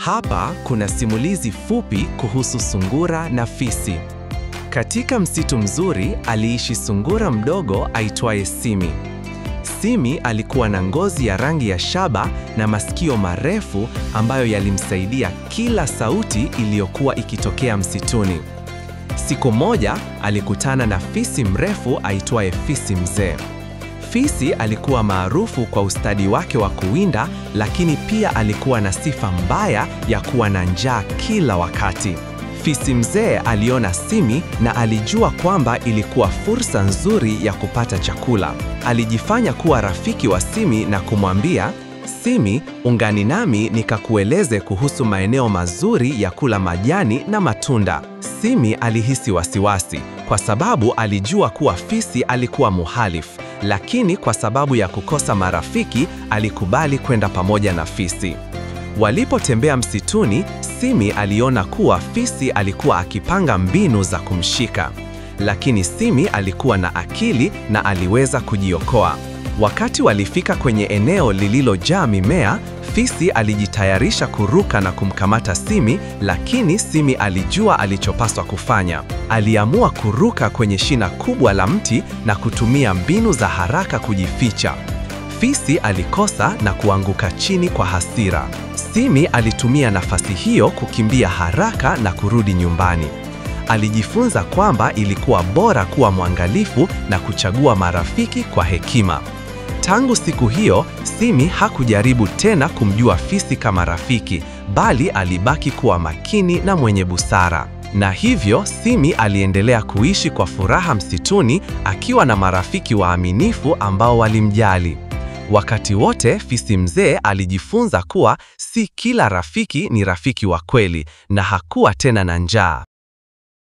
Hapa kuna simulizi fupi kuhusu sungura na fisi. Katika msitu mzuri aliishi sungura mdogo aitwaye Simi. Simi alikuwa na ngozi ya rangi ya shaba na masikio marefu ambayo yalimsaidia kila sauti iliyokuwa ikitokea msituni. Siku moja alikutana na fisi mrefu aitwaye Fisi Mzee. Fisi alikuwa maarufu kwa ustadi wake wa kuwinda, lakini pia alikuwa na sifa mbaya ya kuwa na njaa kila wakati. Fisi Mzee aliona Simi na alijua kwamba ilikuwa fursa nzuri ya kupata chakula. Alijifanya kuwa rafiki wa Simi na kumwambia, "Simi, ungani nami nikakueleze kuhusu maeneo mazuri ya kula majani na matunda." Simi alihisi wasiwasi kwa sababu alijua kuwa fisi alikuwa muhalifu, lakini kwa sababu ya kukosa marafiki alikubali kwenda pamoja na fisi. Walipotembea msituni, Simi aliona kuwa fisi alikuwa akipanga mbinu za kumshika. Lakini Simi alikuwa na akili na aliweza kujiokoa. Wakati walifika kwenye eneo lililojaa mimea, fisi alijitayarisha kuruka na kumkamata Simi, lakini Simi alijua alichopaswa kufanya. Aliamua kuruka kwenye shina kubwa la mti na kutumia mbinu za haraka kujificha. Fisi alikosa na kuanguka chini kwa hasira. Simi alitumia nafasi hiyo kukimbia haraka na kurudi nyumbani. Alijifunza kwamba ilikuwa bora kuwa mwangalifu na kuchagua marafiki kwa hekima. Tangu siku hiyo, Simi hakujaribu tena kumjua fisi kama rafiki, bali alibaki kuwa makini na mwenye busara. Na hivyo Simi aliendelea kuishi kwa furaha msituni akiwa na marafiki waaminifu ambao walimjali. Wakati wote Fisi Mzee alijifunza kuwa si kila rafiki ni rafiki wa kweli na hakuwa tena na njaa.